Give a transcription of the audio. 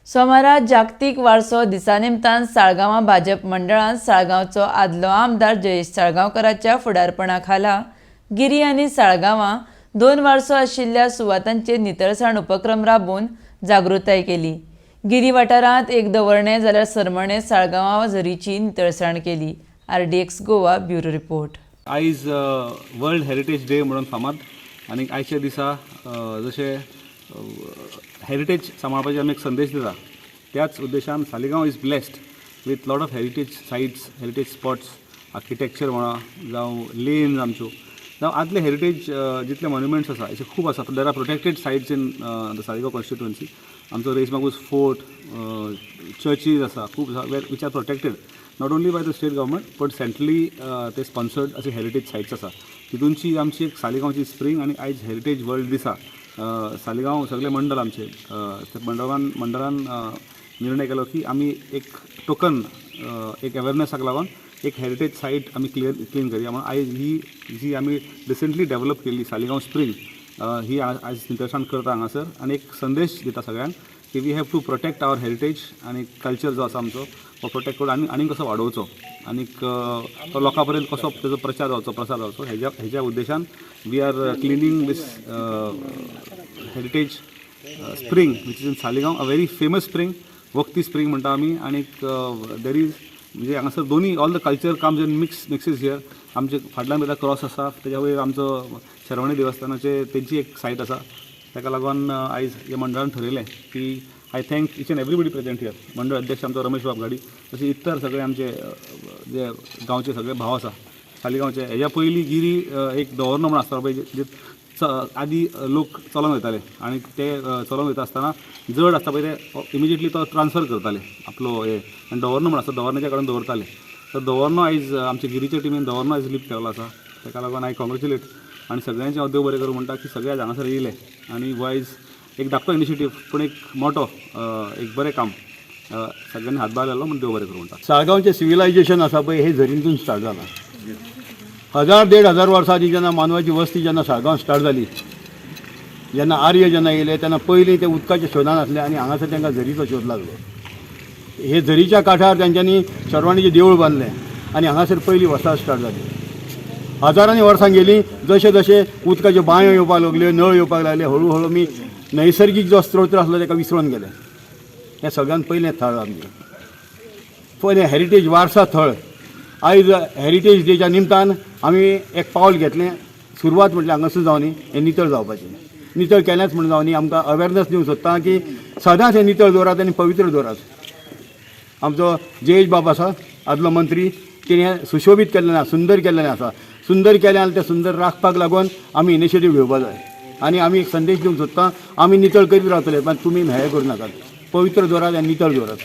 सोमारा जागतीक वारसो दिसा निमतान साळगांवां भाजप मंडळान साळगांवचो आदलो आमदार जयेश साळगांवकराच्या फुडारपणा खाला गिरी आनी साळगांवां दोन वारसो आशिल्ल्या सुवातांचेर नितळसाण उपक्रम राबोवन जागृताय केली. गिरी वाठारांत एक दवर्णे जाल्यार सरमणे साळगांवां झरीची नितळसाण केली. RDX Goa, bureau report. आयज वर्ल्ड हेरिटेज डे म्हणून फामाद आनी आयच्या दिसा जशें हेरिटेज सांबाळपाचे आमी एक संदेश दिता, त्याच उद्देशान Saligao is blessed with lot of heritage sites, heritage spots, architecture म्हणा जावं लेन्स आमच्यो जावं आदले हेरिटेज जितले मॉन्युमेंट्स आसा, अशे खूब आसा. There are protected sites in the Saligao constituency. आमचो रेईस मागूस फोर्ट, चर्चीज आसा खूब, which are protected not only by the state government but centrally ते स्पॉन्सर्ड असे हेरिटेज सायट्स आसा. तितूनची आमची एक सालिगांवची स्प्रींग आनी आयज हेरिटेज वर्ल्ड दिसा सालिगांव सगळे मंडळ आमचे ते मंडळान निर्णय केलो की आमी एक टोकन, एक अवेरनेसाक लागून एक हेरिटेज सायट आमी क्लीन करया म्हणून आयज ही जी आमी रिसंटली डेव्हलप केल्ली सालिगांव स्प्रींग ही आयज नितळसाण करता हांगासर आनी एक संदेश दिता सगळ्यांक की we have to protect our heritage आनी कल्चर जो आसा आमचो तो प्रोटेक्ट करून आनी आनीक कसो वाडोवचो आनीक तो लोकां पर्यंत कसो तेजो प्रचार जावचो, प्रसार जावचो, हेज्या उद्देशान we are cleaning this heritage spring which is in Saligao, a very famous spring. वखदी स्प्रींग म्हणटा आमी. आनीक there is म्हणजे हांगासर दोनी all the culture comes in mixes here. आमचे फाटल्यान पळयता क्रॉस आसा, तेज्या वयर आमचो शरवणी देवस्थानाचे तेंची एक सायट आसा. ताका लागून आयज ह्या मंडळान ठरयलें की I thank each and everybody present here. मंडळ अध्यक्ष आमचो रमेश बाब घाडी, तशें इतर सगळे आमचे जे गांवचे सगळे भाव आसा सालिगांवचे. हेज्या पयलीं गिरी एक दवरनो म्हण आसतालो पळय, जे आदी लोक चलोन वयताले आनी ते चलोन वयता आसतना जड आसता पळय, ते इमिजिएटली तो ट्रान्सफर करताले आपलो हे आनी दवरनो म्हण आसता, दवरण्याच्या काडून दवरताले. तर दवरनो आयज आमच्या गिरीच्या टिमीन दवरनो आयज लिफ्ट केल्लो आसा. ताका लागून हांव कॉंग्रेच्युलेट आनी सगळ्यांचे हांव देव बरें करूं म्हणटा की सगळे आयज हांगासर येयले आनी हो आयज एक धाकटो इनिशिएटीव पूण एक मोठो एक बरें काम सगळ्यांनी हातभार लायलो म्हूण देव बरें करूं म्हणटा. साळगांवचें सिविलायझेशन आसा पळय, हे झरींतून स्टार्ट जालां. हजार 1,500 वर्सां आदीं जेन्ना मानवाची वस्ती जेन्ना साळगांव स्टार्ट जाली, जेन्ना आर्य जेन्ना येयले तेन्ना पयलीं ते उदकाच्या शोधान आसले आनी हांगासर तांकां झरीचो शोध लागलो. हे झरीच्या काठार तेंच्यांनी शरवणीचें देवूळ बांदलें आनी हांगासर पयली वसाहत स्टार्ट जाली. हजारांनी वर्सां गेलीं, जशें जशें उदकाच्यो बांयो येवपाक लागल्यो, नळ येवपाक लागले, हळू हळू आमी नैसर्गीक जो स्त्रोत आसलो ताका विसरून गेले. हें सगळ्यांत पयलें थळ आमचें, पयलें हेरिटेज वारसा थळ. आयज हेरिटेज डेच्या निमतान आमी एक पावल घेतलें. सुरवात म्हटल्यार हांगासून जावनी हें नितळ जावपाचें. नितळ केलेंच म्हूण जावनी, आमकां अवेरनस दिवंक सोदता की सदांच हें नितळ दवरात आनी पवित्र दवरात. आमचो जयेश बाब आसा, आदलो मंत्री, तेणें सुशोबीत केल्लें आसा, सुंदर केल्लें आसा. सुंदर केलें जाल्यार तें सुंदर राखपाक लागून आमी इनिशिएटीव घेवपा जाय आनी आमी एक संदेश दिवंक सोदता, आमी नितळ करीत रावतले, पण तुमी हें करूं नाकात. पवित्र दवरात आनी नितळ दवरात.